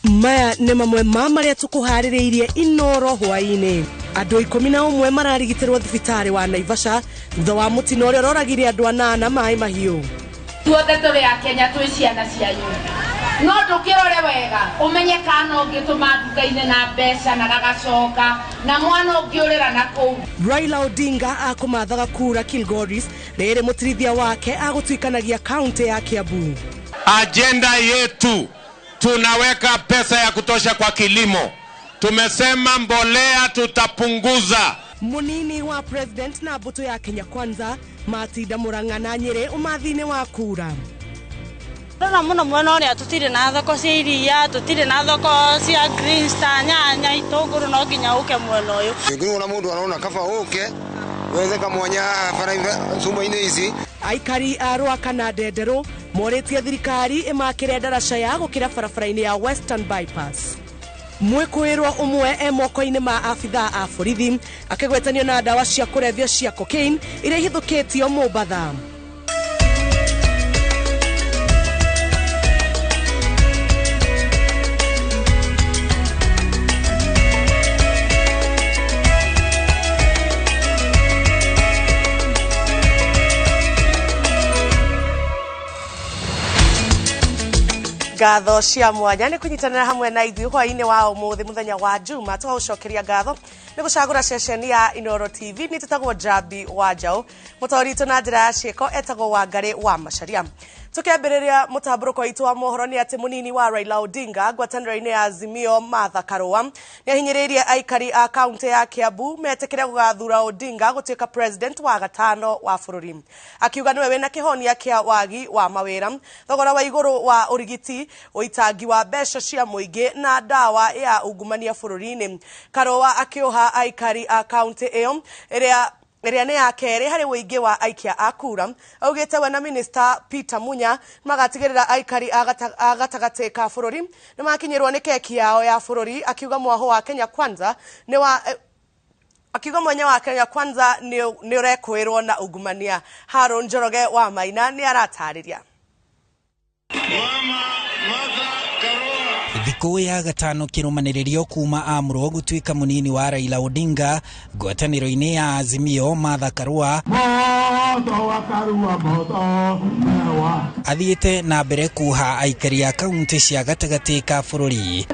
Maya nĩ mamwe ma marĩa tũkũharĩrĩirie Inoro hwaĩ-inĩ. Andũ 11 mararigitĩrwo thibitarĩ wa Naivasha thutha wa mũtino ũrĩa ũroragire andũ 8 maĩ mahiũ. Tuothe tũrĩ a Kenya twĩ ciana cianyu. No ndũkĩrore wega ũmenye kana ũngĩtũma nduka-inĩ na mbeca na gagacoka na mwana ũngĩũrĩra na kũu. Raila Odinga akũmathaga kura Kilgoris rĩrĩ mũtirithia wake agũtuikanagia kaunti ya Kiambu. Agenda yetu tunaweka pesa ya kutosha kwa kilimo. Tumesema mbolea tutapunguza. Munini wa president na mbũtũ ya Kenya Kwanza matinda Murang'a na Nyĩrĩ ũmathi-inĩ wa kura. Rora muno mwena ũrĩa tũtirĩ na thoko cia iria, tũtirĩ na thoko cia Green Star, nyanya, itũngũrũ, no nginya ũke mwena ũyũ. Ngĩona mũndũ arona kaba ũke wethe kamwanya bara cuma-inĩ ici. Aikari a Rwaka na Ndenderũ morĩtie thirikari ĩmakĩre ndaraca ya gũkĩra barabara-inĩ ya Western Bypass. Mwĩkũĩrwo ũmwe e moko-inĩ ma abithaa a borithi akĩgwetanio na ndawa cia kũrebia cia cocaine iria ihithũkĩtio Mombatha. Ngatho cia mwanya nĩ kũnyitanĩra hamwe na ithuĩ hwaĩ-inĩ wa ũmũthĩ mũthenya wa Juma. Tũgagũcokeria ngatho nĩ gũcagũra ceceni ya Inoro TV. Nĩ tũtagwo Njambi wa Njaũ, mũtaũri witũ na njĩra ya ciĩko etagwo Wangarĩ wa Macharia. Tũkĩambĩrĩria mũtambũrũko witũ wa mohoro nĩ atĩ mũnini wa Raila Odinga ngwatanĩro-inĩ ya Azimio Martha Karua nĩ ahinyĩrĩirie aikari a kaunti ya Kiambu metĩkĩre gũgathura Odinga gũtuĩka president wa gatano wa bũrũri, akiuga nĩwe wĩna kĩhonia kĩa wagi wa mawĩra, thogora wa igũrũ wa ũrigiti, ũitangi wa mbeca cia mũingĩ na ndawa ya ungumania bũrũri-inĩ. Karua akĩoha aikari a kaunti ĩyo ĩrĩa nĩ ya kerĩ harĩ ũingĩ wa aikia a kura, augĩte we na Minister Peter Munya magatigĩrĩra aikari a gatagatĩ ka bũrũri nĩ makinyĩrwo nĩ keki yao ya bũrũri, akiuga mwaho wa Kenya Kwanza nĩ wa akiuga mwenya wa Kenya Kwanza nĩ ũrekũĩrwo na ungumania. Haron Njoroge wa Maina nĩ aratarĩria. Thikũ ya gatano kĩrũmanĩrĩrio kuma amũrwo gũtuĩka mũnini wa Raila Odinga ngwatanĩro-inĩ ya Azimio Martha Karua athiĩte na mbere kuha aikari a kaunti cia gatagatĩ ka bũrũri.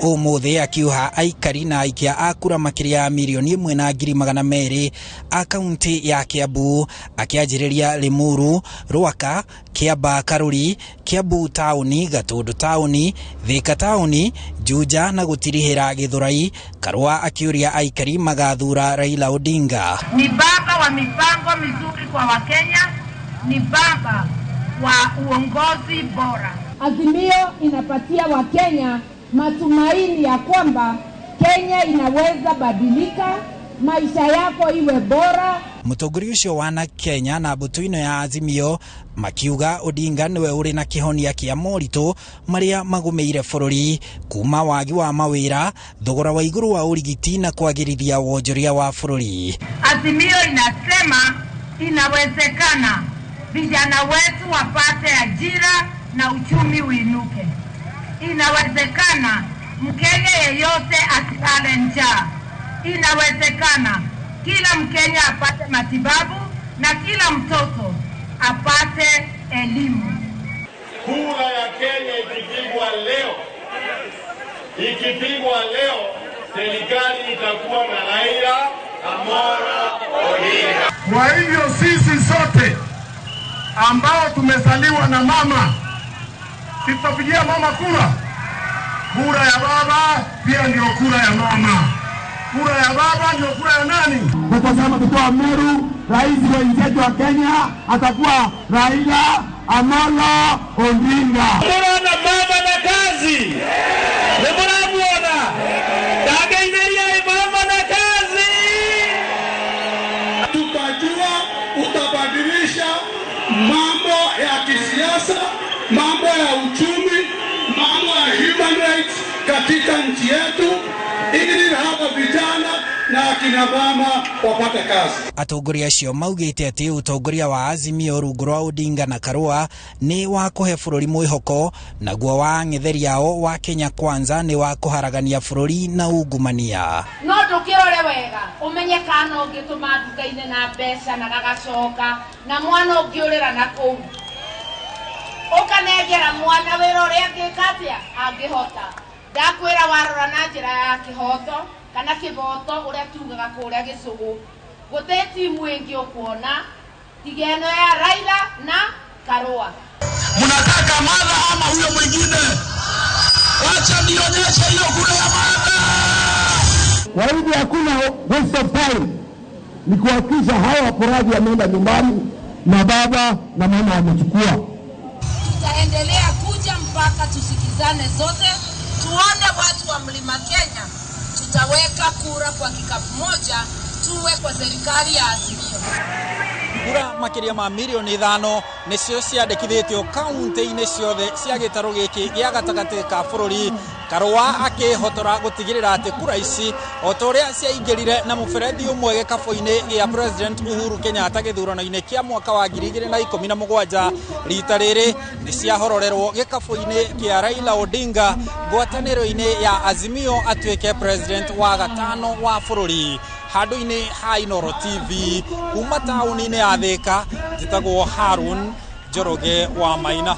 Ũmũthĩ akiuha aikari na aikia a kura makĩria ya 1,200,000 a kaunti ya Kiambu, akĩanjĩrĩria Limuru, Rwaka, Kiambaa Karuri, Kiambu taũni, Gatũndũ taũni, Thika taũni, Juja na gũtirihĩra Gĩthũrai. Karua akiũria aikari magathura Raila Odinga. Ni baba wa mipango mizuri kwa Wakenya, ni baba wa uongozi bora. Azimio inapatia Wakenya matumaini ya kwamba Kenya inaweza badilika, maisha yako iwe bora. Mũtongoria ũcio wa na Kenya na mbũtũ ĩno ya Azimio makiuga Odinga nĩwe ũrĩ na kĩhonia kĩa moritũ marĩa magũmĩire bũrũri, kuma wagi wa mawĩra, thogora wa igũrũ wa ũrigiti na kwagĩrithia wonjoria wa bũrũri. Azimio inasema inawezekana vijana wetu wapate ajira na uchumi uinuke. Inawezekana Mkenya yeyote asilale njaa. Inawezekana kila Mkenya apate matibabu na kila mtoto apate elimu. Kura ya Kenya ikipigwa leo, serikali itakuwa na Raila Amolo Odinga. Kwa hivyo sisi sote ambao tumezaliwa na mama, tutapigia mama kura. Kura ya baba pia ndio kura ya mama. Kura ya baba ndio kura ya nani? Kwa sababu kutoa Meru, rais wa nchi wa Kenya atakuwa Raila Amolo Odinga. Murana mama na kazi. Muramuona. Ndageineria mama na kazi. Tutajua utabadilisha mambo ya kisiasa, mambo ya uchumi, mambo ya human rights katika nchi yetu, ili hawa vijana na akina mama wapate kazi. Atongoria acio maugĩte atĩ ũtongoria wa Azimio rungu rwa Odinga na Karua nĩ wa kũhe bũrũri mwĩhoko, naguo wa ang'etheri ao wa Kenya Kwanza nĩ wa kũharagania bũrũri na ungumania. No ndũkĩrore wega ũmenye kana ũngĩtũma nduka-inĩ na mbeca na gagacoka na mwana ũngĩũrĩra na kũu ũkanengera mwana wĩra ũrĩa angĩka atĩa angĩhota. Ndakwĩra warora na njĩra ya kĩhoto kana kĩboto ũrĩa tugaga kũrĩa gĩcũgũ, gũtĩ timu ĩngĩ ũkuona tiga ĩno ya Raila na Karua. Mnataka Martha ama huyo mwingine? Wacha nionyeshe hiyo kura ya Martha. Kwa hivyo hakuna waste of time, ni kuhakikisha hawa waporaji wameenda nyumbani na baba na mama wamechukua. Tutaendelea kuja mpaka tusikizane zote, tuone watu wa Mlima Kenya tutaweka kura kwa kikapu moja, tuwe kwa serikali ya Azimio. Kura makĩria ma mirioni 5 nĩcio ciandĩkithĩtio kaunti-inĩ ciothe cia gĩtarũ gĩkĩ gĩa gatagatĩ ka bũrũri. Karua akĩhotora gũtigĩrĩra atĩ kura ici o ta ũrĩa ciaingĩrire na mũberethi ũmwe gĩkabũ-inĩ gĩa President Uhuru Kenyatta gĩthurano-inĩ kĩa mwaka wa 2017 rita rĩrĩ nĩ ciahororerwo gĩkabũ-inĩ kĩa Raila Odinga ngwatanĩro-inĩ ya Azimio atuĩke president wa gatano wa bũrũri. Handũ-inĩ ha Inooro TV kuma taũni-inĩ ya Thika, njĩtagwo Harun Njoroge wa Maina.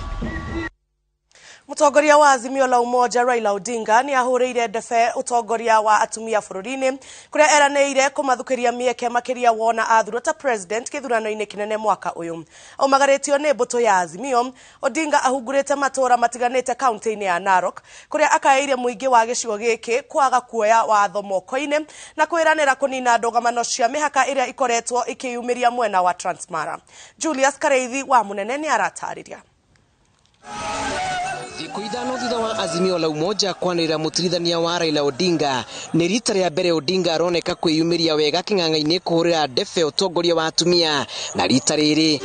Mũtongoria wa Azimio la Umoja Raila Odinga nĩ ahũrĩire ndebe ũtongoria wa atumia bũrũri-inĩ kũrĩa eranĩire kũmathukĩria mĩeke makĩria wona athurwo ta president gĩthurano-inĩ kĩnene mwaka ũyũ. Aumagarĩtio nĩ mbũtũ ya Azimio, Odinga ahungurĩte matũũra matiganĩte kaunti-inĩ ya Narok kũrĩa akaĩire mũingĩ wa gĩcigo gĩkĩ kwaga kuoya watho moko-inĩ na kwĩranĩra kũnina ndũgamano cia mĩhaka ĩrĩa ikoretwo ikĩyumĩria mwena wa Transmara. Julius Kareithi wa Mũnene nĩ aratarĩria. Thikũ 5 thutha wa Azimio la Umoja kwanĩrĩra mũtirithania wa Raila Odinga, nĩ rita rĩa mbere Odinga aroneka kwĩyumĩria wega kĩng'ang'a-inĩ kũhũrĩra ndebe ũtongoria wa atumia, na rita rĩrĩ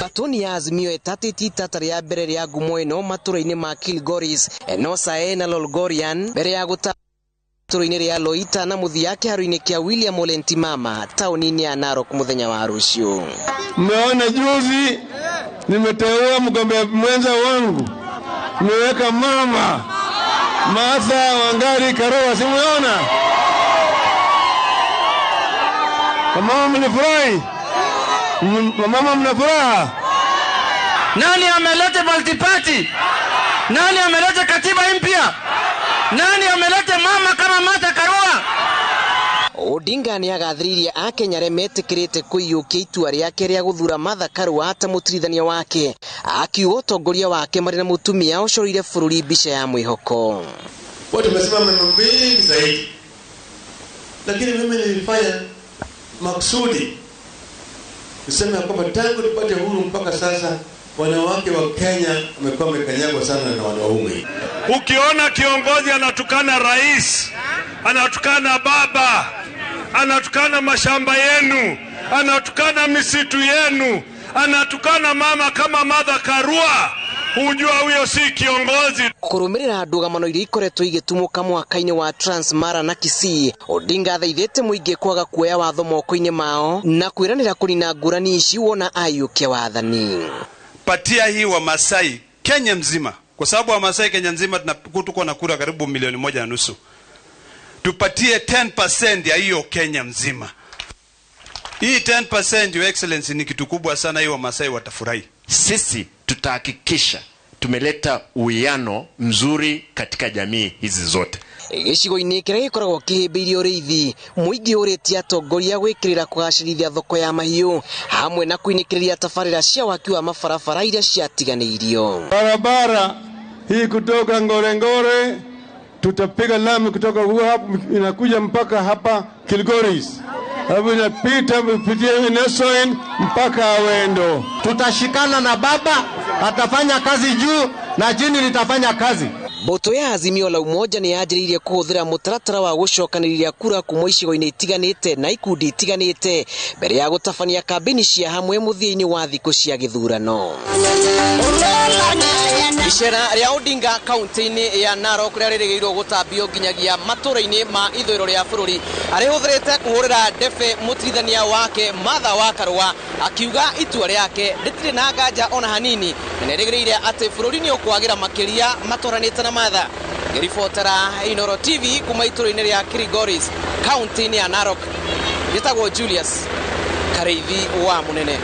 Batoni ya Azimio ĩtatĩtie itata rĩa mbere rĩa ngumo ĩno matũra-inĩ ma Kilgoris, Enosae na Lolgorian mbere ya gũta itũra-inĩ rĩa Loita na mũthia kĩharo-inĩ kĩa William Ole Ntimama taũni-inĩ ya Narok mũthenya wa rũciũ. Mmeona juzi nimeteua mgombea mwenza wangu, nimeweka mama Martha Wangari Karua, simuona? Mama mlifurahi? Mama mna furaha? Nani ameleta multi-party? Nani ameleta katiba mpya? Nani ameleta mama kama Martha Karua? Odinga nĩ agathĩrĩirie akenya arĩa metĩkĩrĩte kũiyũkia itua rĩake rĩa gũthura Martha Karua ta mũtirithania wake, akiuga ũtongoria wake marĩ na mũtumia ũcoreire bũrũri mbica ya mwĩhoko. Watu wamesema mambo mengi zaidi, lakini mimi nilifanya makusudi niseme kwamba tangu tupate uhuru mpaka sasa wanawake wa Kenya wamekuwa wamekanyagwa sana na wanaume. Ukiona kiongozi anatukana rais, anatukana baba, anatukana mashamba yenu, anatukana misitu yenu, anatukana mama kama Martha Karua, hujua huyo si kiongozi. Kũrũmĩrĩra ndũgamano iria ikoretwo igĩtumũka mwaka-inĩ wa Transmara na Kisii, Odinga athaithĩte mũingĩ kwaga kuoya watho moko-inĩ mao na kwĩranĩra kũnina ngũrani ici wona aiyũkia wathani. Patia hii wa Masai Kenya mzima, kwa sababu wa Masai Kenya nzima tuko na kura karibu 1.5 milioni. Tupatie 10% ya hiyo Kenya mzima. Hii 10%, Your Excellency, ni kitu kubwa sana, hiyo Wamasai watafurahi. Sisi tutahakikisha tumeleta uwiano mzuri katika jamii hizi zote. Gĩcigo-inĩ kĩrĩa gĩkoragwo kĩhĩmbĩirie ũrĩithi, mũingĩ ũrĩtie atongoria gwĩkĩrĩra kũgacĩrithia thoko ya mahiũ hamwe na kũinĩkĩrĩria tabarĩra cia waki wa mabarabara iria ciatiganĩirio. Barabara hii kutoka Ngorengore tutapiga lami kutoka huko hapo inakuja mpaka hapa Kilgoris, alafu inapita kupitia Nesoin mpaka Awendo. Tutashikana na baba, atafanya kazi juu na chini litafanya kazi. Mbũtũ ya Azimio la Umoja nĩ yanjĩrĩirie kũhũthĩra mũtaratara wa gũcokanĩrĩria kura kuma icigo-inĩ itiganĩte na ikundi itiganĩte mbere ya gũtabania kambĩini cia hamwe mũthia-inĩ wa thikũ cia gĩthurano. Icera rĩa Odinga kaunti-inĩ ya Narok rĩrĩa rĩrĩgĩrĩirwo gũtambio nginyagia matũra-inĩ ma ithũĩro rĩa bũrũri, arĩhũthĩrĩte kũhũrĩra ndebe mũtirithania wake Martha wa Karũa, akiuga itua rĩake rĩtirĩ na nganja ona hanini, na nĩerĩgĩrĩire atĩ bũrũri nĩ ũkwagĩra makĩria matwaranĩte na Martha. Ngĩribotera Inooro TV kuma itũra-inĩ rĩa Kilgoris kaunti-inĩ ya Narok, njĩtagwo Julius Karĩithi wa Mũnene.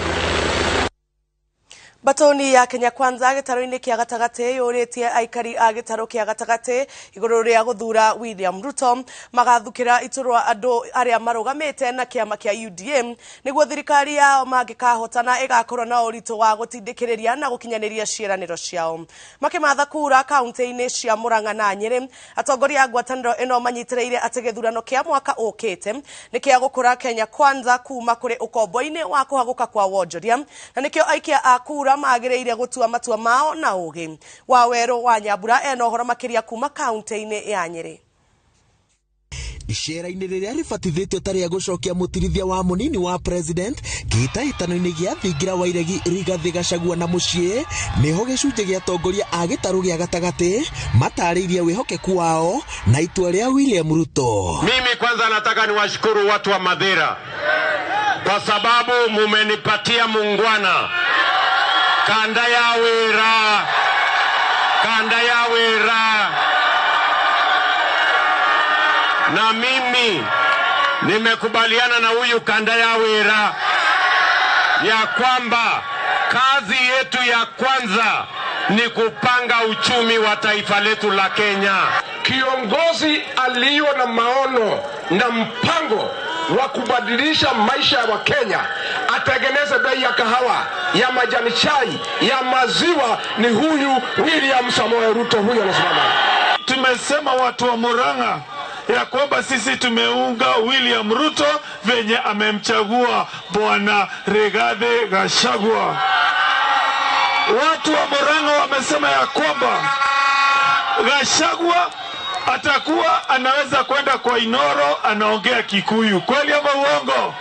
Batoni ya Kenya Kwanza gĩtarũ-inĩ kĩa gatagatĩ yũrĩtie aikari a gĩtarũ kĩa gatagatĩ igũrũ rĩa gũthura William Ruto magathukĩra iturwa andũ arĩa marũgamĩte na kĩama kĩa UDA nĩguo thirikari yao mangĩkahotana ĩgakorwo na ũritũ wa gũtindĩkĩrĩria na gũkinyanĩria ciĩranĩro ciao. Makĩmatha kura kaunti-inĩ cia Murang'a na Nyĩrĩ, atongoria a ngwatanĩro ĩno manyitĩrĩire atĩ gĩthurano kĩa mwaka ũkĩte nĩ kĩa gũkũra Kenya Kwanza kuma kũrĩ ũkombo-inĩ wa kũhagũka kwa wonjoria, na nĩkĩo aikia a kura magĩrĩire gũtua matua mao na ũgĩ. Wawerũ wa Nyambura ena ũhoro makĩria kuma kaunti-inĩ ya Nyĩrĩ. Icera-inĩ rĩrĩa rĩbatithĩtio ta rĩa gũcokia mũtirithia wa mũnini wa president kĩhĩtahĩtano-inĩ gĩa thingira wa iregi Rigathĩ Gachagua na mũciĩ, nĩho gĩcunjĩ gĩa atongoria a gĩtarũ gĩa gatagatĩ matarĩirie wĩhokeku wao na itua rĩa William Ruto. Mimi kwanza nataka niwashukuru watu wa Mathira kwa sababu mumenipatia muungwana. Kanda ya wira, kanda ya wira. Na mimi nimekubaliana na huyu kanda ya wira ya kwamba kazi yetu ya kwanza ni kupanga uchumi wa taifa letu la Kenya. Kiongozi aliyo na maono na mpango wa kubadilisha maisha ya Wakenya, atengeneze bei ya kahawa, ya majani chai, ya maziwa, ni huyu William Samoei Ruto. Huyu anasimama. Tumesema watu wa Murang'a ya kwamba sisi tumeunga William Ruto venye amemchagua Bwana Rigathi Gachagua. Watu wa Murang'a wamesema ya kwamba Gachagua atakuwa anaweza kwenda kwa Inoro anaongea Kikuyu. Kweli ama uongo?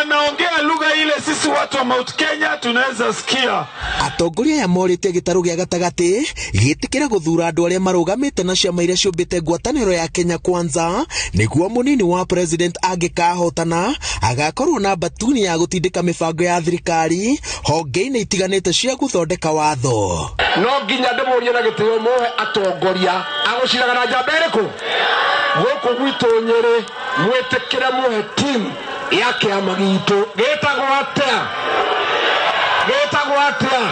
Anaongea lugha ile sisi watu wa Mount Kenya tunaweza sikia. Atongoria aya morĩtie gĩtarũ gĩa gatagatĩ gĩtĩkĩre gũthura andũ arĩa marũgamĩte na ciama iria ciũmbĩte ngwatanĩro ya Kenya Kwanza nĩguo mũnini wa president angĩkahotana agakorwo na mbatuni ya gũtindĩka mĩbango ya thirikari honge-inĩ itiganĩte cia gũthondeka watho. No nginya ndĩmũrie na gĩtĩo mũhe atongoria agũciraga na njamba ĩrĩkũ gũkũ gwitũ Nyĩrĩ, mwĩtĩkĩre mũhe team ya kĩama gitũ gĩtagwo atĩa? Gĩtagwo atĩa?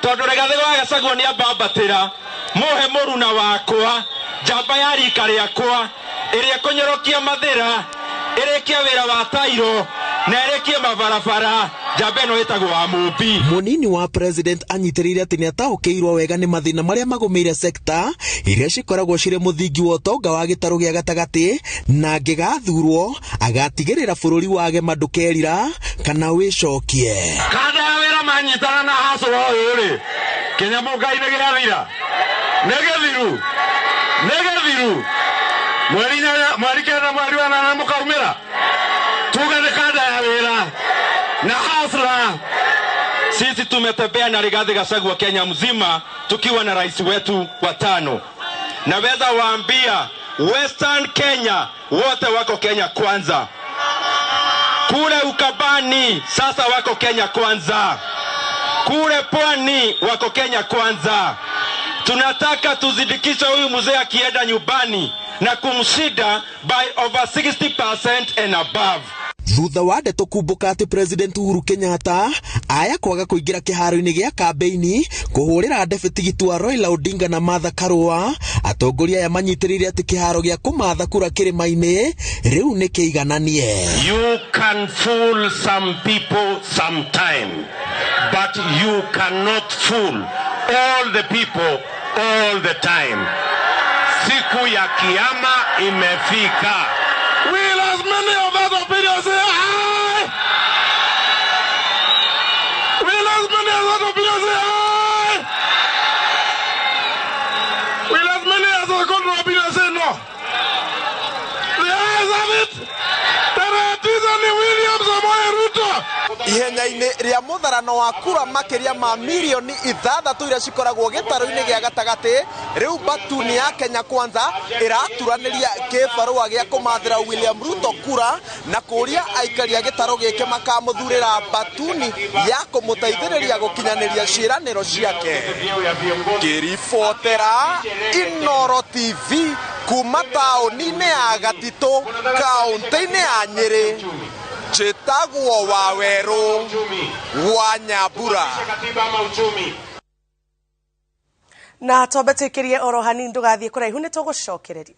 Tondũ Rigathĩ wa Gachagua nĩ ambambatĩra, mũhe mũruna wakwa, njamba ya rika rĩakwa, ĩrĩa ĩkũnyorokia Mathĩra, ĩrĩkie wĩra wa tairo, na ĩrĩkie mabarabara, njamba ĩno ĩtagwo wa Mũmbi. Mũnini wa president anyitĩrĩire atĩ nĩataũkĩirwo wega nĩ mathĩna marĩa magũmĩire sekta iria cikoragwo cirĩ mũthingi wa ũtonga wa gĩtarũ gĩa gatagatĩ, na angĩgathurwo agatigĩrĩra bũrũri wagema ndũkerira kana wĩcokie. Kanda ya wĩra manyitana na haco ũyũ rĩ, kĩnyamũ Ngai nĩ gĩathira, nĩ gĩthiru, nĩ gĩthiru. Mweri 8, mweri 9, mweri 8 mũkaumĩra, tuge nĩ kanda ya wĩra na hasla. Sisi tumetembea na Rigathi Gachagua Kenya mzima tukiwa na rais wetu wa 5. Naweza waambia Western Kenya wote wako Kenya Kwanza. Kule Ukabani sasa wako Kenya Kwanza. Kule Pwani wako Kenya Kwanza. Tunataka tuzidikishe huyu mzee akienda nyumbani na kumshinda by over 60% and above. Thutha wa ndeto kumbũka atĩ President Uhuru Kenyatta aya kwaga kũingĩra kĩharo-inĩ gĩa kambĩini kũhũrĩra ndebe tigiti wa Raila Odinga na Martha Karũa, atongoria aya manyitĩrĩire atĩ kĩharo gĩa kũmatha kura kĩrĩma-inĩ rĩu nĩ kĩigananie. You can fool some people sometime, but you cannot fool all the people all the time. Siku ya kiyama imefika. Will as many of us opinions say aye? Will as many of us opinions say aye? Will as many as are going to opinions say no? The ayes have it. Tarehe 9 ni William Samoei Ruto. Ihenya-inĩ rĩa mũtharano wa kura makĩria ma mirioni 6 iria cikoragwo gĩtarũ-inĩ gĩa gatagatĩ, rĩu Batuni ya Kenya Kwanza ĩraturanĩria kĩbarũa gĩa kũmathĩra William Ruto kura na kũria aikari a gĩtarũ gĩkĩ makamũthurĩra Batuni ya kũmũteithĩrĩria gũkinyanĩria ciĩranĩro ciake. Ngĩribotera Inooro TV kuma taũni-inĩ ya Gatitũ, kaũntĩ-inĩ ya Nyĩrĩ, njĩtagwo Wawerũ wa Nyambura. Na twambe twĩkĩrie oro hanini, ndũgathiĩ kũraihu, nĩ tũgũcokereria.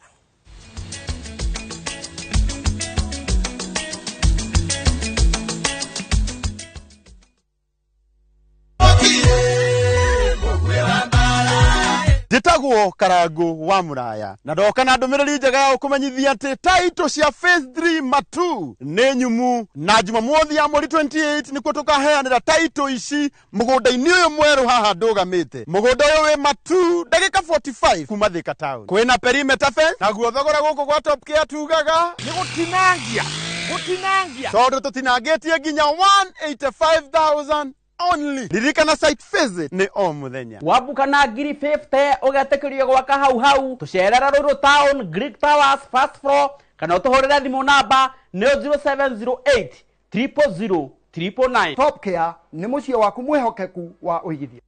Njĩtagwo Karangu wa Mũraya na ndoka na ndũmĩrĩri njega ya gũkũmenyithia atĩ taitũ cia Phase 3 Matu nĩ nyumu, na Jumamothi ya mweri 28 nĩkuo tũkaheanĩra taitũ ici mũgũnda-inĩ ũyũ mwerũ haha ndũgamĩte. Mũgũnda ũyũ wĩ Matu ndagĩka 45 kuma Thika town. Kwĩna perimeter fence, naguo thogora gũkũ gwa Top Care tugaga nĩ gũtinangia gũtinangia, tondũ tũtinangĩtie nginya 185,000 only. Ririkana site visit nĩ o mũthenya. Wambuka na ngiri 50 ũgetĩkĩrio gwaka hau hau. Tũcerera Ruiru Town, Greek Towers, first floor, kana ũtũhũrĩre thimũ namba nĩyo 0708 000 999. Top Care nĩ mũciĩ waku mwĩhokeku wa ũigithia.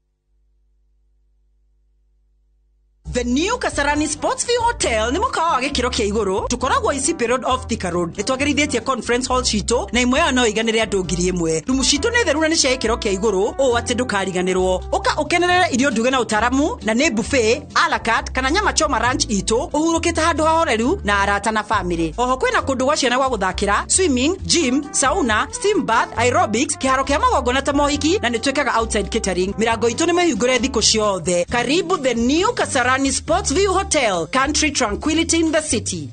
The new Kasarani Sports View Hotel nĩ mũkawa wa gĩkĩro kĩa igũrũ. Tũkoragwo Icipe Road off Thika Road. Nĩ twagĩrithĩtie conference hall citũ na imwe yayo no ĩiganĩre andũ 1000. Rumu citũ nĩ theru na nĩ cia gĩkĩro kĩa igũrũ ũũ atĩ ndũkariganĩrwo. Ũka ũkenerere irio nduge na ũtaramu na nĩ buffet, a la carte kana nyama choma ranch itũ ũhurũkĩte handũ hahoreru na arata na family. Oho kwĩna kũndũ gwa ciana gwa gũthakĩra, swimming, gym, sauna, steam bath, aerobics, kĩharo kĩa magongona ta mohiki na nĩ twĩkaga outside catering. Mĩrango itũ nĩ mĩhingũre thikũ ciothe. Karibu the new Kasarani Sports View Hotel, country tranquility in the city.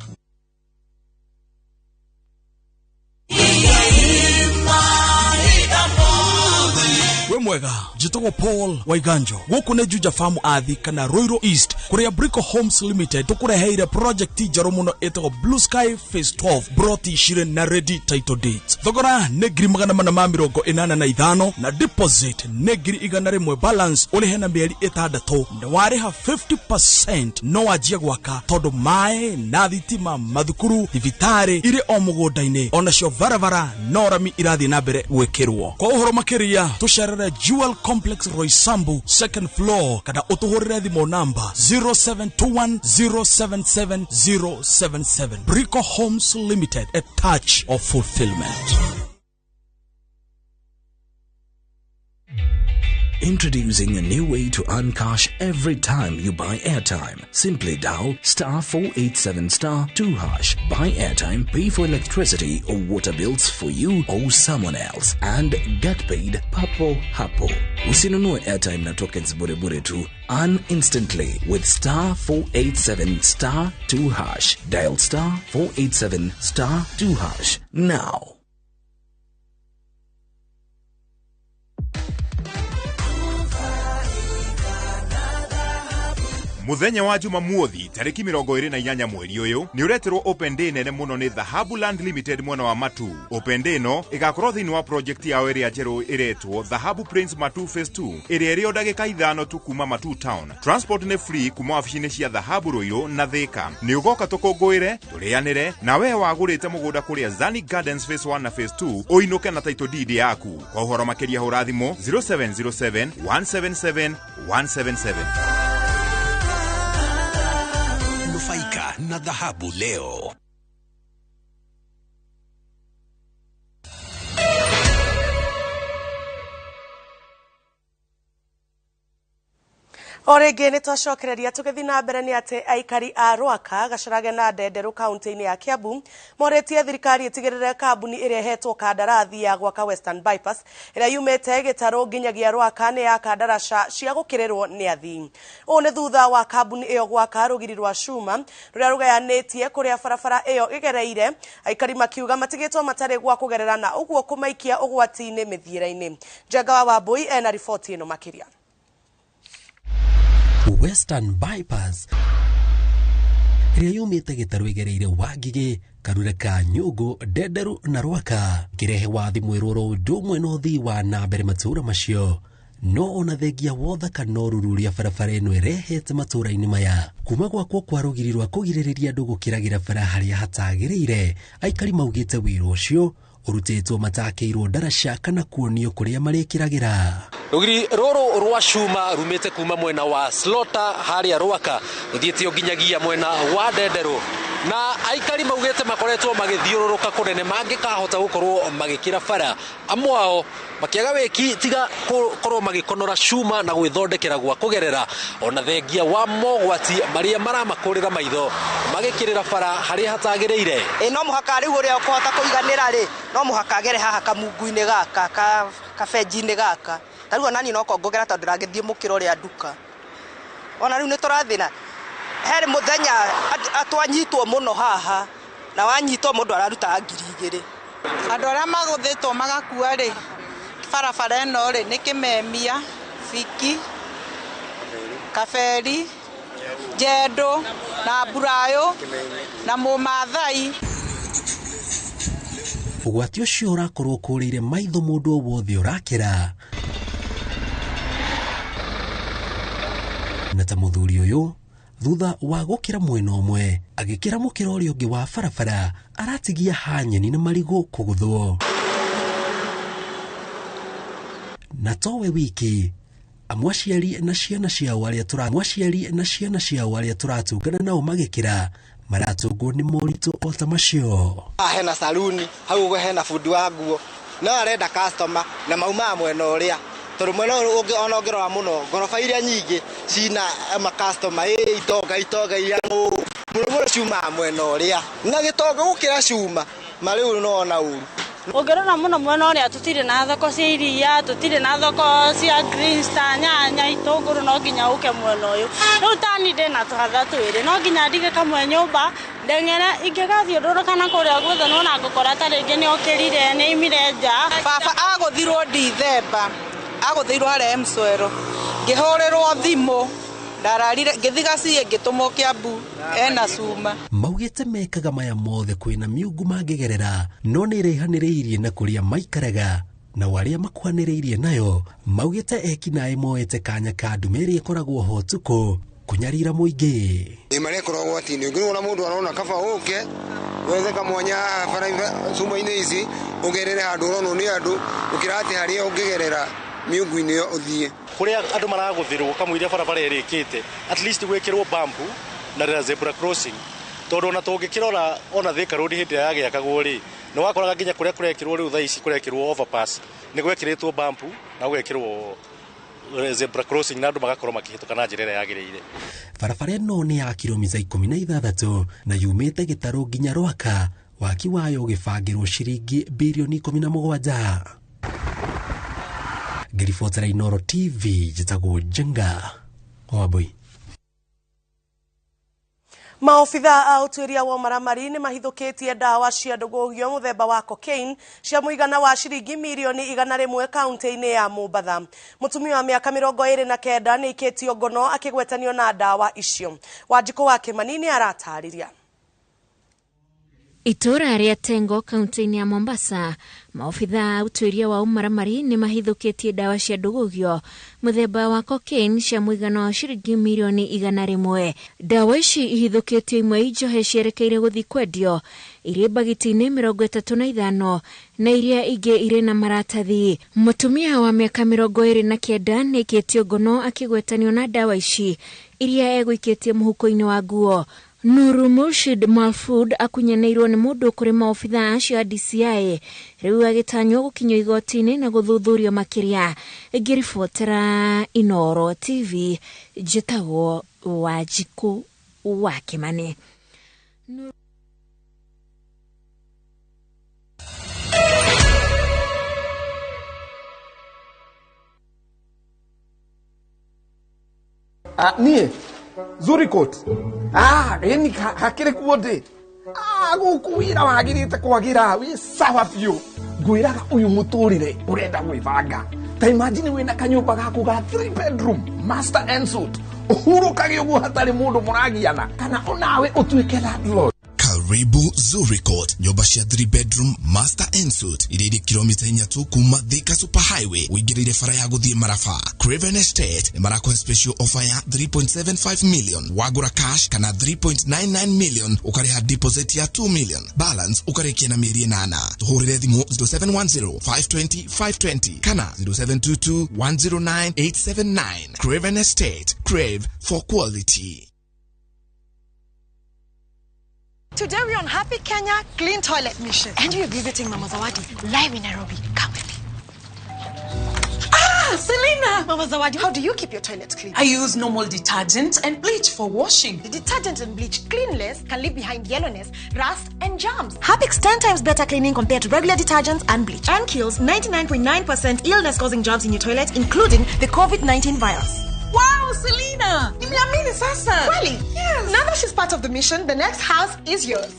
Wĩ mwega, njĩtagwo Paul Waiganjo. Gũkũ nĩ Juja Farm Athi kana Ruiru East, kũrĩa Brico Homes Limited tũkũreheire project njerũ mũno ĩtagwo Blue Sky Phase 12, broti cirĩ na ready title deeds. Thogora nĩ 485,000 na deposit nĩ 100,000, balance ũrĩhe na mĩeri 6. Na warĩha 50% no wanjie gwaka, tondũ maĩ na thitima, mathukuru, thibitarĩ irĩ o mũgũnda-inĩ, onacio barabara no rami irathiĩ na mbere gwĩkĩrwo. Kwa ũhoro makĩria tũcerere Jewel Complex Roysambu second floor, kana ũtũhũrĩre thimũ namba 0721 077 077. Brico Homes Limited, a touch of fulfillment. Introducing a new way to earn cash every time you buy airtime. Simply dial star 487 star 2 hash. Buy airtime, pay for electricity or water bills for you or someone else, and get paid papo hapo. Usinunue airtime na tokens bure bure tu. Earn instantly with star 487 star 2 hash. Dial star 487 star 2 hash now. Muthenya wa Jumamothi tariki 28 mweri ũyũ nĩ ũreterwo open day nene mũno nĩ Dhahabu Land Limited mwena wa Matu. Open day ĩno ĩgakorwo thĩinĩ wa project yao ĩrĩa njerũ ĩretwo Dhahabu Prince Matu Phase 2 ĩrĩa ĩrĩ o ndagĩka 5 tu kuma Matu Town. Transport nĩ free kuma wabici-inĩ cia Dhahabu Ruiru na Thika. Nĩ ũgoka tũkũngũĩre, tũrĩanĩre, na we wagũrĩte mũgũnda kũrĩa Zani Gardens Phase 1 na Phase 2 ũinũke na title deed yaku. Kwa ũhoro makĩria hũra thimũ 0707 177 177. Nufaika na dhahabu leo. O rĩngĩ nĩ twacokereria tũgĩthiĩ na mbere nĩ atĩ aikari a Rwaka, Gacarage na Ndenderũ kaunti-inĩ ya Kiambu morĩtie thirikari ĩtigĩrĩre kambuni ĩrĩa ĩhetwo kandarathi ya gwaka Western Bypass ĩrĩa yumĩte gĩtarũ nginyagia Rwaka nĩ ya kandaraca cia gũkĩrĩrwo nĩ athii. Ũũ nĩ thutha wa kambuni ĩyo gwaka rũgiri rwa cuma rũrĩa rũgayanĩtie kũrĩa barabara ĩyo ĩgereire, aikari makiuga matigĩtwo matarĩ gwa kũgerera na ũguo kũmaikia ũgwati-inĩ mĩthiĩre-inĩ. Njenga wa Wambui ena riboti ĩno makĩria. Western Bypass Ĩrĩa yumĩte gĩtarũ ĩgereire Wangigĩ, Karure ka Nyũngũ, Ndenderu na Rwaka, kĩrehe wathi mwerũ oro ũndũ ũmwe na ũthii wa na mbere matũũra macio. No ona thengia wothaka no ruru rĩa barabara ĩno ĩrehete matũũra-inĩ maya. Kuma gwakwo kwa rũgiri rwa kũgirĩrĩria andũ gũkĩragĩra bara harĩa hatagĩrĩire, aikari maugĩte wĩra ũcio ũrutĩtwo matakĩirwo ndaraca kana kuonio kũrĩa marĩkĩragĩra. Rũgiri rũrũ rwa cuma rumĩte kuma mwena wa Slota harĩa Rwaka rũthiĩte o nginyagia mwena wa Ndenderũ, na aikari maugĩte makoretwo magĩthiũrũrũka kũnene mangĩkahota gũkorwo magĩkĩra bara, amwe ao makĩaga wĩki tiga gũkorwo magĩkonora cuma na gwĩthondekera gwa kũgerera, ona thengia wa mogwati marĩa maramakũrĩra maitho magĩkĩrĩra bara harĩa hatagĩrĩire. Ĩ no mũhaka rĩu ũrĩa ũkũhota kũiganĩra rĩ, no mũhaka agere haha kamungu-inĩ gaka, kabenji-inĩ gaka. Ta rĩu ona niĩ no ngongogera tondũ ndĩragĩthiĩ mũkĩra ũrĩa nduka. Ona rĩu nĩ tũrathĩna. He mũthenya twanyitwo mũno haha, na wanyitwo mũndũ ararutaga 2000. Andũ arĩa magũthĩtwo magakua rĩ, barabara ĩno rĩ, nĩ Kĩmemia, Biki, Kaberi, Njendũ, na Mburayũ, na Mũmathai. Ũgwati ũcio ũrakorwo ũkũrĩire maitho mũndũ o wothe ũrakĩra. Na ta mũthuri ũyũ, thutha wa gũkĩra mwena ũmwe, agĩkĩra mũkĩra ũrĩa ũngĩ wa barabara, aratigia hanyeni na marigũ kũgũthwo. Na towe wiki, amwe aciari na ciana ciao arĩa tũratũngana nao magĩkĩra, maratũngwo nĩ moritũ o ta macio. Haha hena saruni, hau ũguo hena bundi wa nguo, no arenda customer na maumaga mwena ũrĩa, tondũ mwena ũyũ ũngĩ ona ũngĩrora mũno, ngoroba iria nyingĩ cina ma customer, ĩ itonga, itonga iria mũno mũno ciumaga mwena ũrĩa, na gĩtonga gũkĩra cuma, ma rĩu no ona ũru. Ũngĩrora mũno mwena ũrĩa tũtirĩ na thoko cia iria, tũtirĩ na thoko cia Green Star, nyanya, itũngũrũ, no nginya ũke mwena ũyũ. Rĩu ta niĩ ndĩna tũhatha twĩrĩ, no nginya ndige kamwe nyũmba, ndeng'ere ingĩgathiũrũrũka na kũrĩa guothe nĩwona ngũkora ta rĩngĩ nĩokĩrire, nĩaimire nja. Baba agũthirwo Dithemba, agũthirwo harĩa Mswero, ngĩhũrĩrwo thimũ, ndararire, ngĩthiĩ gaciĩ ngĩtũmwo Kiambu, ena cuma. Maugĩte mekaga maya mothe kwĩna miungu mangĩgerera, no nĩ ĩraihanĩrĩirie na kũrĩa maikaraga, nao arĩa makuhanĩrĩirie nayo maugĩte ekinaĩ moete kanya ka ndume ĩrĩa ĩkoragwo ho ũtukũ kũnyarira mũingĩ. Ĩ marĩa ĩkoragwo ũgwati-inĩ, ũngĩrora mũndũ arona kaba ũke wethe kamwanya haha bara cuma-inĩ ici ũgerere handũ ũronwo nĩ andũ gũkĩra atĩ harĩa ũngĩgerera mĩungu-inĩ ĩyo ũthiĩ. Kũrĩa andũ maragũthĩrwo kamũira barabara ĩrĩkĩte, at least gwĩkĩrwo bump na zebra crossing, tondũ ona tũngĩkĩrora ona Thika Road hĩndĩ ĩrĩa yagĩakagwo rĩ, nĩ wakoraga nginya kũrĩa kũrekĩrwo rĩu thaa ici kũrekĩrwo overpass, nĩ gwekĩrĩtwo bump na gũgekĩrwo zebra crossing na andũ magakorwo makĩhĩtũka na njĩra ĩrĩa yagĩrĩire. Barabara ĩno nĩ ya kilomita 16 na yumĩte gĩtarũ nginya Rwaka, waki wayo ũgĩbangĩrwo ciringi birioni 17. Ngĩribotera Inooro TV, njĩtagwo Njenga Wambui. Maobitha a ũtuĩria wa ũmaramari nĩ mahithũkĩtie ndawa cia ndũgũgio mũthemba wa cocaine cia mũigana wa ciringi mirioni 100 kaunti-inĩ ya Mombatha. Mũtumia wa mĩaka 29 nĩ aikĩtio ngono akĩgwetanio na ndawa icio. Wanjikũ wa Kĩmani nĩ aratarĩria. Itũũra rĩa Tengo kaunti-inĩ ya Mombasa, maobitha a ũtuĩria wa ũmaramari nĩ mahithũkĩtie ndawa cia ndũgũgio mũthemba wa cocaine cia mũigana wa ciringi mirioni 100. Ndawa ici ihithũkĩtio imwe injohe cierekeire gũthiĩ kwendio irĩ mbagiti-inĩ 35 na iria ingĩ irĩ na maratathi. Mũtumia wa mĩaka 29 nĩ aikĩtio ngono akĩgwetanio na ndawa ici iria egũikĩtie mũhuko-inĩ wa nguo. Nuru Murshid Malfood akunyanĩirwo nĩ mũndũ kũrĩ maobitha acio a DCI, rĩu agĩtanywo gũkinyio igoti-inĩ na gũthuthurio makĩria. Ngĩribotera Inooro TV, njĩtagwo Wanjikũ wa Kĩmani. Niĩ Zurikot. Yani hakĩrĩ kuo ndĩ. Gũkũ wĩra wagĩrĩte kwagĩra, wĩ sawa biũ. Ngwĩraga ũyũ mũtũrĩre ũrenda gwĩbanga. Ta imagine wĩna kanyũmba gaku ga 3 bedroom master en suite, ũhurũkage ũguo hatarĩ mũndũ mũragiana, kana onawe ũtuĩke landlord. Karibu Zuri Court, nyũmba cia 3 bedroom master en suite iria irĩ kilomita 3 kuma Thika Super Highway ũingĩrĩire bara ya gũthiĩ Maraba. Craven Estate nĩ marakũhe special offer ya 3.75 million wagũra cash, kana 3.99 million ũkarĩha deposit ya 2 million, balance ũkarĩkia na mĩeri 8. Tũhũrĩre thimũ 0710 520 520 kana 0722 109 879. Craven Estate, crave for quality. Today we're on Happy Kenya Clean Toilet Mission. And we're visiting Mama Zawadi live in Nairobi. Come with me. Ah, Selena! Mama Zawadi, how do you keep your toilet clean? I use normal detergent and bleach for washing. The detergent and bleach cleanless can leave behind yellowness, rust, and germs. Harpic's 10 times better cleaning compared to regular detergents and bleach. And kills 99.9% illness-causing germs in your toilet, including the COVID-19 virus. Wow, Selena! Nimeamini sasa. Really? Yes. Now that she's part of the mission, the next house is yours.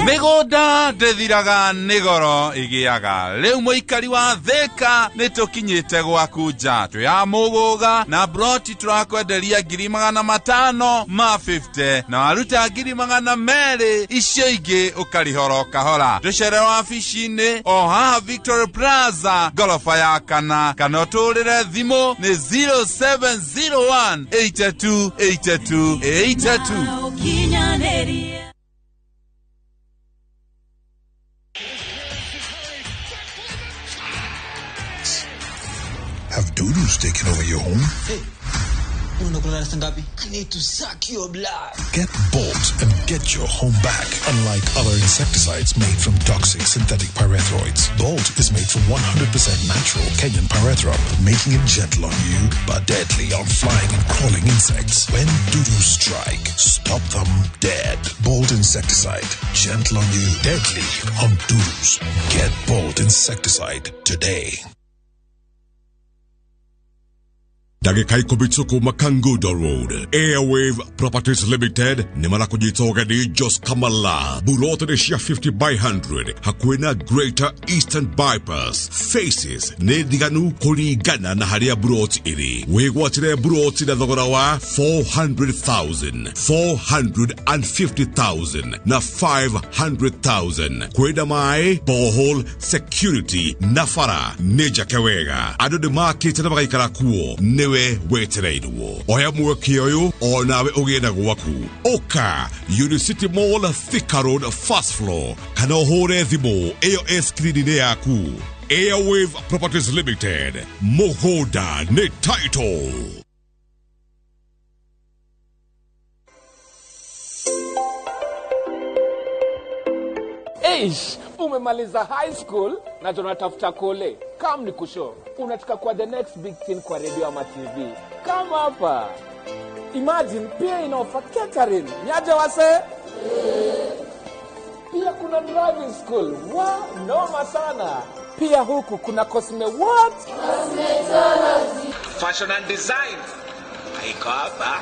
Mĩgũnda ndĩthiraga nĩ goro ĩgĩaga. Rĩu mũikari wa Thĩka, nĩ tũkinyĩte gwaku nja. Twĩ ya mũgũga na broti tũrakwenderia 550,000 na waruta 200,000, icio ingĩ ũkarĩhora kahora. Tũcere wabici-inĩ o haha Victoria Plaza ngoroba ya kana, kana ũtũrĩre thimũ nĩ 0701 82 82 82. Have doodles taken over your home? Hey, I need to suck your blood. Get Bolt and get your home back. Unlike other insecticides made from toxic synthetic pyrethroids, Bolt is made from 100% natural Kenyan pyrethrum, making it gentle on you but deadly on flying and crawling insects. When doodles strike, stop them dead. Bolt insecticide, gentle on you, deadly on doodles. Get Bolt insecticide today. Ndagĩka 10 tu kuma Kangudo Road. Airwave Properties Limited nĩ marakũnyita ũgeni Jos Kamala. Buroti nĩ cia 50 by 100 hakuhĩ na Greater Eastern Bypass. Faces nĩ ndiganu kũringana na harĩa buroti ĩrĩ. Wĩgwatĩre buroti na thogora wa 400,000, 450,000 na 500,000. Kwĩna maĩ, borehole, security na bara nĩ njake wega. Andũ nĩ makĩte na magaikara kuo, nĩwe wetereirwo. Oya mweke ũyũ onawe ũgĩe na gwaku. Ũka Unicity Mall, Thika Road, first floor, kana ũhũre thimũ ĩyo ĩ screen-inĩ yaku. Airwave Properties Limited, mũgũnda nĩ title. Eish, umemaliza high school na tunatafuta kole. Kam ni kusho, unataka kuwa the next big thing kwa radio ama TV. Kama hapa. Imagine pia inaofa catering. Niaje wase? Pia kuna driving school. Wa, noma sana. Pia huku kuna cosme what? Cosmetology. Fashion and design. Haiko hapa.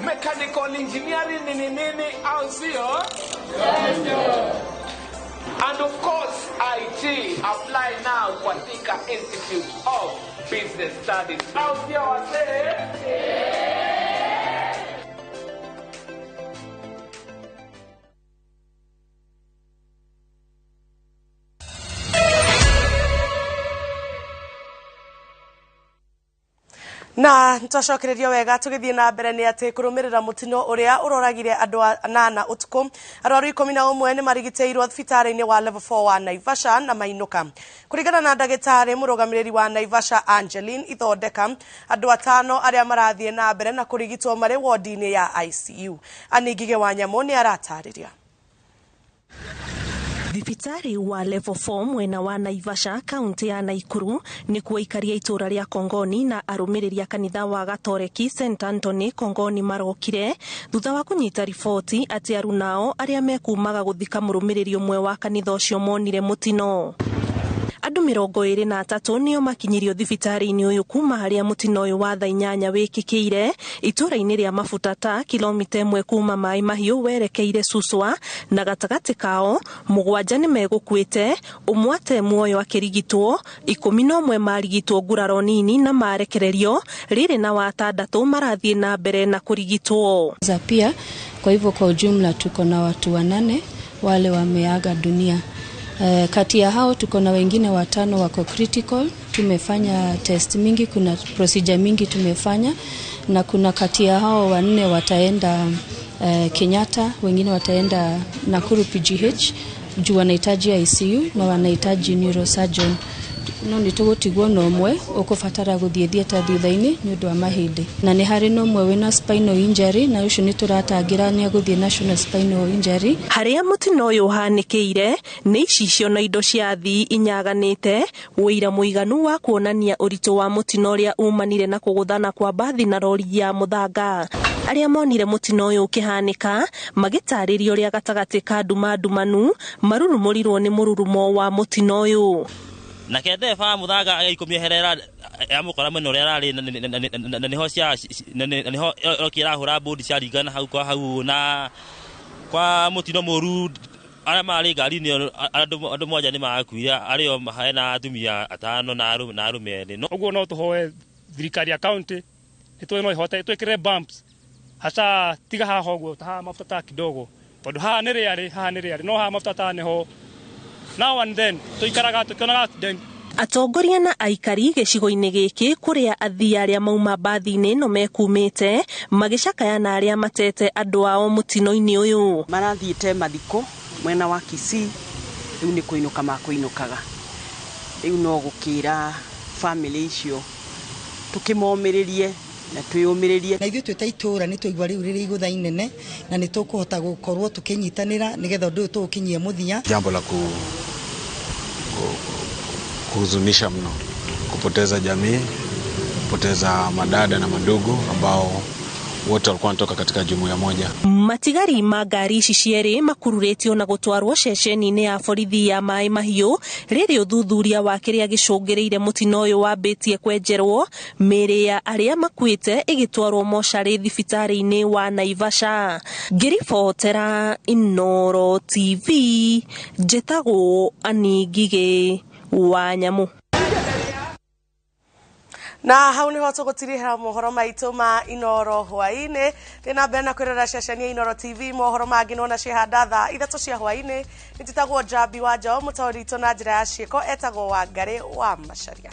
Mechanical engineering nini nini, au sio? Yes. And of course, IT. Apply now kwa Thika Institute of Business Studies. Au sio wase? Na twacokererio wega tũgĩthiĩ na mbere nĩ atĩ kũrũmĩrĩra mũtino ũrĩa ũroragire andũ 8 ũtukũ, arwaru 11 nĩ marigitĩirwo thibitarĩ-inĩ wa level 4 wa Naivasha na mainũka. Kũringana na ndagĩtarĩ mũrũgamĩrĩri wa Naivasha Angeline Ithondeka, andũ 5 arĩa marathiĩ na mbere na kũrigitwo marĩ wodi-inĩ ya ICU. Aningige wa Nyamũ nĩ aratarĩria. Thibitarĩ wa level 4 mwena wa Naivasha kaunti ya Naikuru nĩkuo aikaria itũra rĩa Kongoni na arũmĩrĩri a kanitha wa Gatoreki St Anthony Kongoni marokire thutha wa kũnyita riboti atĩ arunao arĩa mekumaga gũthika mũrũmĩrĩri ũmwe wa kanitha ũcio monire mũtino. Andũ 23 nĩo makinyirio thibitarĩ-inĩ ũyũ kuma harĩa mũtino ũyũ wa thaa 8 wĩkĩkĩire itũũra-inĩ rĩa Mabutata, kilomita 1 kuma Maĩ Mahiũ werekeire Suswa, na gatagatĩ kao 7 nĩ megũkuĩte, ũmwe ate muoyo akĩrigitwo, 11 marigitwo nguraro nini na marekererio, rĩrĩ na 6 marathiĩ na mbere na kũrigitwo. Pia kwa hivyo kwa ujumla tuko na watu 8 wale wameaga dunia. Kati ya hao tuko na wengine 5 wako critical. Tumefanya test mingi, kuna procedure mingi tumefanya, na kuna kati ya hao 4 wataenda Kenyatta, wengine wataenda Nakuru PGH juu wanahitaji ICU na wanahitaji neurosurgeon. No nĩ tũgũtigwo na ũmwe ũkũbatara gũthiĩ theatre thutha-inĩ nĩ ũndũ wa mahĩndĩ, na nĩ harĩ na ũmwe wĩna spinal injury, na ũcio nĩ tũratangĩra nĩ egũthiĩ national spinal injury. Harĩa mũtino ũyũ ũhanĩkĩire nĩ icicio na indo cia athii inyaganĩte, ũira mũiganu wa kuonania ũritũ wa mũtino ũrĩa umanire na kũgũthana kwa mbathi na rori ya mũthanga. Arĩa monire mũtino ũyũ ũkĩhanĩka magĩtarĩria ũrĩa gatagatĩ ka nduma ndumanu marurumũrirwo nĩ mũrurumo wa mũtino ũyũ. Nake ndereba mũthanga agĩkũmĩeherera amũkora mwena ũrĩa ararĩ na nĩho cia na nĩho ĩrokia ĩrahũra mbũndi ciaringana hau kwa hau na kwa mũtino mũru arĩa marĩ ngari-inĩ andũ 7 nĩ makuire, arĩo hena atumia 5 na arũme 2. Ũguo no tũhoe thirikari ya county nĩ no ihote twĩkĩre bumps hasa tiga haha ũguo ta haha mafuta ta kidogo, tondũ haha nĩ rĩarĩ, haha nĩ rĩarĩ, no haha mafuta ta nĩho now and then tuikaraga tukionaga accident. Atongoria na aikari gĩcigo-inĩ gĩkĩ kũrĩa athii arĩa mauma mbathi-inĩ ĩno mekumĩte magĩcakaya na arĩa matete andũ ao mũtino-inĩ ũyũ. Marathiĩte mathiko mwena wa Kisii, rĩu nĩ kũinũka makũinũkaga, rĩu no gũkĩra family icio tũkĩmomĩrĩrie na twĩyũmĩrĩrie. Na ithuĩ twĩ ta itũũra nĩ twaigua rĩu rĩrĩ igũtha inene, na nĩ tũkũhota gũkorwo tũkĩnyitanĩra nĩgetha ũndũ ũyũ tũũkinyie mũthia. Jambo la kuhuzunisha mno, kupoteza jamii, kupoteza madada na madugu ambao wote walikuwa wanatoka katika jumuiya moja. Matigari ma ngari ici cierĩ makururĩtio na gũtwarwo ceceni-inĩ ya borithi ya Maĩ Mahiũ rĩrĩ ũthuthuria wa kĩrĩa gĩcũngĩrĩire mũtino ũyũ wambĩtie kwenjerwo, mĩĩrĩ ya arĩa makuĩte ĩgĩtwarwo mocarĩ thibitarĩ-inĩ wa Naivasha. Ngĩribotera Inooro TV, njĩtagwo Annie Ngigĩ wa Nyamũ. Na hau niho tũgũtirihĩra mohoro maitũ ma Inooro hwaĩ-inĩ. Thiĩ na mbere na kwĩrorera ceceni ya Inooro TV, mohoro mangĩ nĩwona ciĩhanda thaa 3 cia hwaĩ-inĩ. Nĩ njĩtagwo Njambi wa Njaũ, mũtaũri witũ na njĩra ya ciĩko etagwo Wangarĩ wa Macharia.